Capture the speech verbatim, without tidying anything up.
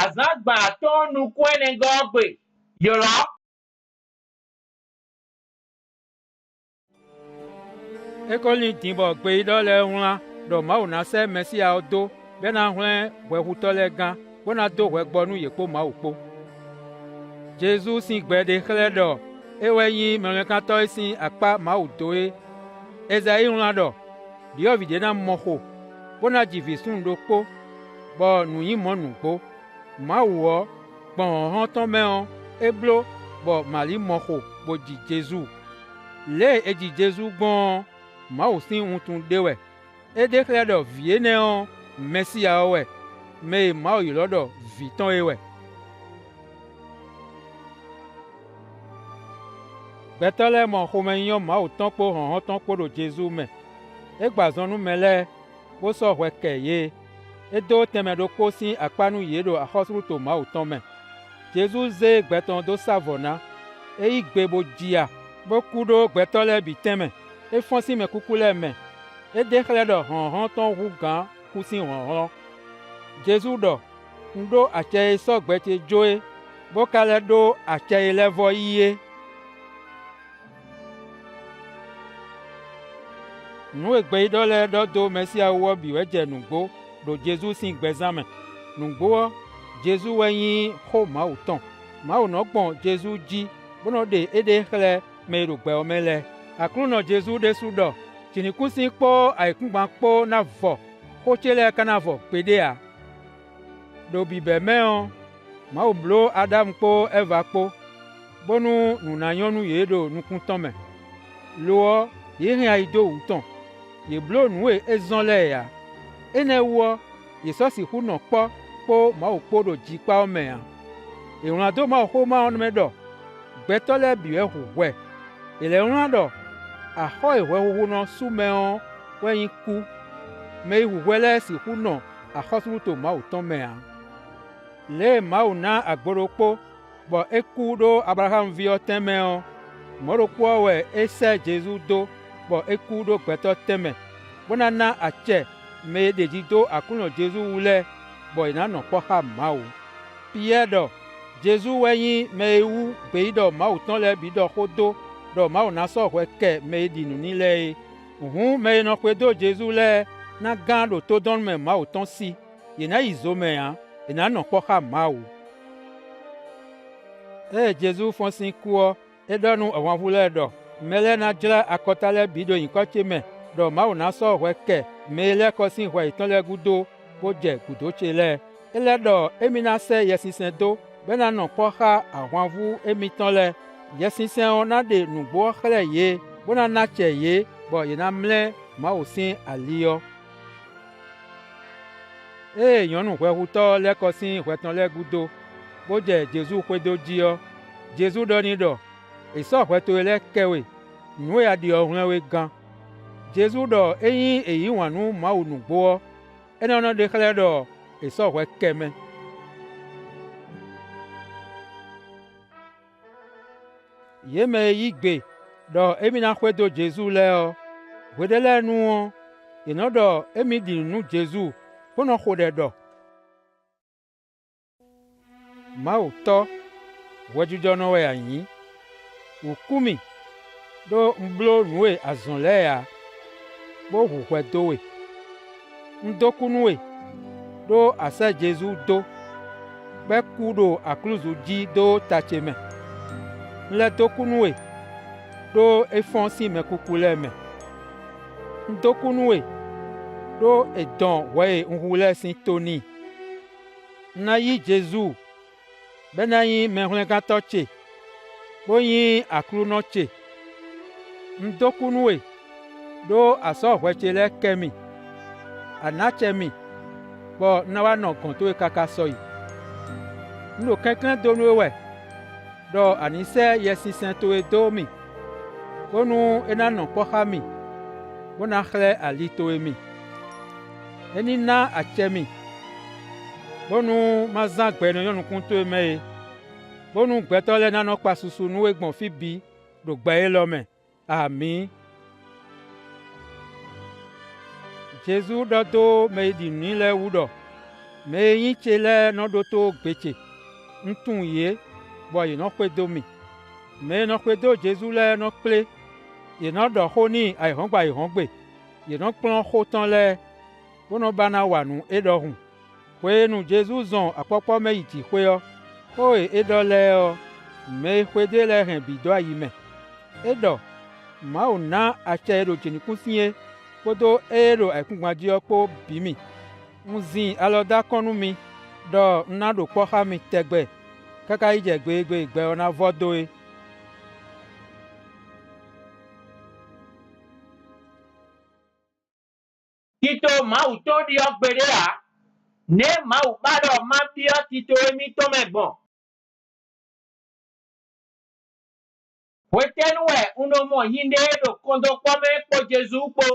Azǎn gban atɔ́ɔ́n nukún énɛ́ gɔ́ ɔ́ gbe, ylɔ́. É ko lin din bɔ gbeyíɖɔ lɛ́ɛ wlán ɖɔ Mawu ná sɛ́ Mɛsíya ɔ́ dó, bɔ é ná hwlɛ́n hwɛhutɔ́ lɛ́ɛ gán, bó ná dó hwɛ gbɔ nú yě kpó Mawu kpó. Jezu sín gbɛ ɖé xlɛ́ ɖɔ é wɛ nyí mɛhwlɛ́ngántɔ́ e sín akpá Mawu dó é. Ezayíi wlán ɖɔ: Ɖyɔ̌vǐ ɖé ná mɔ xo, bó ná ji vǐ súnnu ɖokpó, bɔ nǔ nyí mɔ̌ nǔgbó. Mawu ɔ́, gbɔn hlɔ̌nhlɔ́n tɔn mɛ ɔ́, é bló bɔ Mali mɔ xo, bó ji Jezu. Lě e è ji Jezu gbɔn ɔ́, Mawu sín wuntun ɖé wɛ. É ɖe xlɛ́ ɖɔ vǐ énɛ́ ɔ́, Mɛsíya ɔ́ wɛ, mɛ e Mawu ylɔ́ ɖɔ vǐ tɔn é wɛ. Gbɛtɔ́ lɛ́ɛ mɔ xomɛnyínyɔ́ Mawu tɔn kpó hlɔ̌nhlɔ́n tɔn kpó ɖo Jezu mɛ. É gba azɔn nú mɛ lɛ́ɛ, bó sɔ́ hwɛ kɛ yě. É dó tɛnmɛ ɖokpó sín akpá nú yě ɖo axɔ́súɖuto Mawu tɔn mɛ. Jezu zé gbɛ tɔn dó sá vɔ̌ ná; é yí gbe bó ji ya, bó kú ɖó gbɛtɔ́ lɛ́ɛ bǐ tɛnmɛ; é fɔ́n sín mɛkúkú lɛ́ɛ mɛ; é ɖe xlɛ́ ɖɔ hlɔ̌nhlɔ́n tɔn hú gǎn kú sín hlɔ̌nhlɔ́n. Jezu ɖɔ: Un ɖó acɛ e sɔ́ gbɛ ce jó é, bó ka lɛ́ ɖó acɛ e lɛ́ vɔ́ yí é. Nǔ e gbeyíɖɔ lɛ́ɛ ɖɔ dó Mɛsíya wú ɔ́ bǐ wɛ jɛ nǔgbó ɖo Jezu sín gbɛzán mɛ. Nǔgbó ɔ́, Jezu wɛ nyí xó Mawu tɔn. Mawu nɔ gbɔn Jezu jí, bó nɔ ɖe éɖée xlɛ́ mɛ e ɖo gbɛ ɔ́ mɛ lɛ́ɛ. Aklúnɔ Jezu ɖésú ɖɔ: Jǐnukúnsin kpó ayǐkúngban kpó ná vɔ; xó ce lɛ́ɛ ka ná vɔ gbeɖé ǎ. Ɖo bǐbɛ́ mɛ ɔ́, Mawu bló Adámu kpó Ɛva kpó, bónú nǔ ná nyɔ́ nú yě ɖo nukún tɔn mɛ; lo ɔ́, yě hɛn ayi dó wǔ tɔn; yě bló nǔ e é zɔ́n lɛ́ɛ ǎ. Énɛ́ wú ɔ́, yě sɔ́ sixú nɔ kpɔ́ kpó Mawu kpó ɖo jikpá ɔ́ mɛ ǎ. È wlán dó Mawuxówéma ɔ́ mɛ ɖɔ: Gbɛtɔ́ lɛ́ɛ bǐ wɛ hu hwɛ. È lɛ̌ wlán ɖɔ: Axɔ́ e hwɛhuhu nɔ sú mɛ ɔ́ wɛ nyí kú; mɛ e hu hwɛ lɛ́ɛ sixú nɔ axɔ́súɖuto Mawu tɔn mɛ ǎ. Lě e Mawu ná agbo ɖokpó bɔ é kú ɖó Ablaxámu ví ɔ́ tɛnmɛ ɔ́, mɔ̌ ɖokpó ɔ́ wɛ é sɛ́ Jezu dó bɔ é kú ɖó gbɛtɔ́ tɛnmɛ, bó ná ná acɛ mɛ e ɖeji dó Aklúnɔ Jezu wú lɛ́ɛ, bɔ yě ná nɔ kpɔ́ xá Mawu. Piyɛ́ɛ ɖɔ: Jezu wɛ nyí mɛ e wú gbeyíɖɔ Mawu tɔn lɛ́ɛ bǐ ɖɔ xó dó ɖɔ Mawu ná sɔ́ hwɛ kɛ mɛ e ɖi nǔ n'i lɛ́ɛ é. Hǔn mɛ e nɔ xwedó Jezu lɛ́ɛ ná gán ɖo tódɔnnúmɛ Mawu tɔn sí; yě ná yi zo mɛ ǎ; yě ná nɔ kpɔ́ xá Mawu. Ée Jezu fɔ́n sín kú ɔ́, é ɖɔ nú ahwanvú lɛ́ɛ ɖɔ: Mɛ lɛ́ɛ ná jlá akɔta lɛ́ɛ bǐ ɖo nyǐkɔ ce mɛ, ɖɔ Mawu ná sɔ́ hwɛ kɛ mɛ e lɛ́ kɔ sín hwɛ yětɔn lɛ́ɛ gúdo, bó jɛ gǔdo ce lɛ́ɛ. É lɛ́ ɖɔ émí ná sɛ́ Yɛsinsɛn dó, bɔ é ná nɔ kpɔ́ xá ahwanvú émítɔn lɛ́ɛ. Yɛsinsɛn ɔ́ ná ɖe nǔgbó ɔ́ xlɛ́ yě, bó ná ná acɛ yě, bɔ yě ná mlɛ́ Mawu sín ali ɔ́. Ée nyɔ̌nu hwɛhutɔ́ ɔ́ lɛ́ kɔ sín hwɛ tɔn lɛ́ɛ gúdo, bó jɛ Jezu xwedó jí ɔ́, Jezu ɖɔ n'i ɖɔ: È sɔ́ hwɛ towe lɛ́ɛ kɛ we; nǔ e a ɖe ɔ́ hwlɛ́n we gán. Jezu ɖɔ ényí è yǐ wǎn nú Mawu nǔgbó ɔ́, énɛ́ ɔ́ nɔ ɖe xlɛ́ ɖɔ è sɔ́ hwɛ kɛ mɛ. Yě mɛ e yí gbe ɖɔ émí ná xwedó Jezu lɛ́ɛ ɔ́, hweɖé lɛ́ɛ nu ɔ́, yě nɔ ɖɔ émí ɖi nǔ nú Jezu, bó nɔ xo ɖɛ ɖɔ: Mawu Tɔ́, hwɛjijɔnɔ wɛ a nyǐ; wǔ kú mì, ɖó un bló nǔ e a zɔ̌n lɛ́ɛ ǎ, bó hu hwɛ dó we. Un dó kú nú we, ɖó a sɛ́ Jezu dó, bɔ é kú ɖo aklúzu jí dó ta ce mɛ. Un lɛ́ dó kú nú we, ɖó é fɔ́n sín mɛkúkú lɛ́ɛ mɛ. Un dó kú nú we, ɖó è dɔn hwɛ e un hu lɛ́ɛ sín to n'i. Un ná yí Jezu, bɔ é ná nyí Mɛhwlɛ́ngántɔ́ ce, bó nyí Aklúnɔ ce. Un dó kú nú we, ɖó a sɔ́ hwɛ ce lɛ́ɛ kɛ mì; a nǎ acɛ mì, bɔ un ná wá nɔ gɔ̌n towe káká sɔ́yi. Un ɖo kɛnklɛ́n dó nú we wɛ, ɖɔ a nǐ sɛ́ Yɛsinsɛn towe dó mì, bónú é ná nɔ kpɔ́ xá mì, bó ná xlɛ́ ali towe mì. É ní ná acɛ mì, bónú má zán gbɛ e nɔ nyɔ́ nukún towe mɛ é, bónú gbɛtɔ́ lɛ́ɛ ná nɔ kpa susu nú we gbɔn fí bǐ ɖo gbɛ élɔ́ mɛ. Amǐ. Jezu ɖɔ dó mɛ e ɖi nǔ n'i lɛ́ɛ wú ɖɔ: Mɛ e nyí ce lɛ́ɛ nɔ ɖótó gbe ce; un tunwun yě, bɔ yě nɔ xwedó mì. Mɛ e nɔ xwedó Jezu lɛ́ɛ nɔ kplé; yě nɔ ɖɔ xó n'i ayǐhɔ́ngbe ayǐhɔ́ngbe; yě nɔ kplɔ́n xó tɔn lɛ́ɛ, bó nɔ ba ná wa nǔ é ɖɔhun. Hwenu Jezu zɔn akpɔ́kpɔ́ mɛ yi jǐxwé ɔ́, xó e é ɖɔ lɛ́ɛ ɔ́, mɛ e xwedó e lɛ́ɛ hɛn bǐ dó ayi mɛ. É ɖɔ: “Mawu ná acɛ e ɖo jǐnukúnsin é, kpódó ée ɖo ayǐkúngban jí ɔ́ kpó bǐ mì. Un zin alɔ dó akɔ́n nú mi, ɖɔ un ná ɖo kpɔ́ xá mi tɛgbɛ, káká yi jɛ gbe e gbe gbɛ ɔ́ ná vɔ dó é.” Tito Mawu tɔn ɖyɔ́ gbeɖé ǎ. Nɛ̌ Mawu ba ɖɔ ma byɔ́ tito émítɔn mɛ gbɔn? Hwetɛ́nu wɛ un nɔ mɔ nyinɖée ɖo kɔndɔkpɔ́ mɛ kpó Jezu kpó?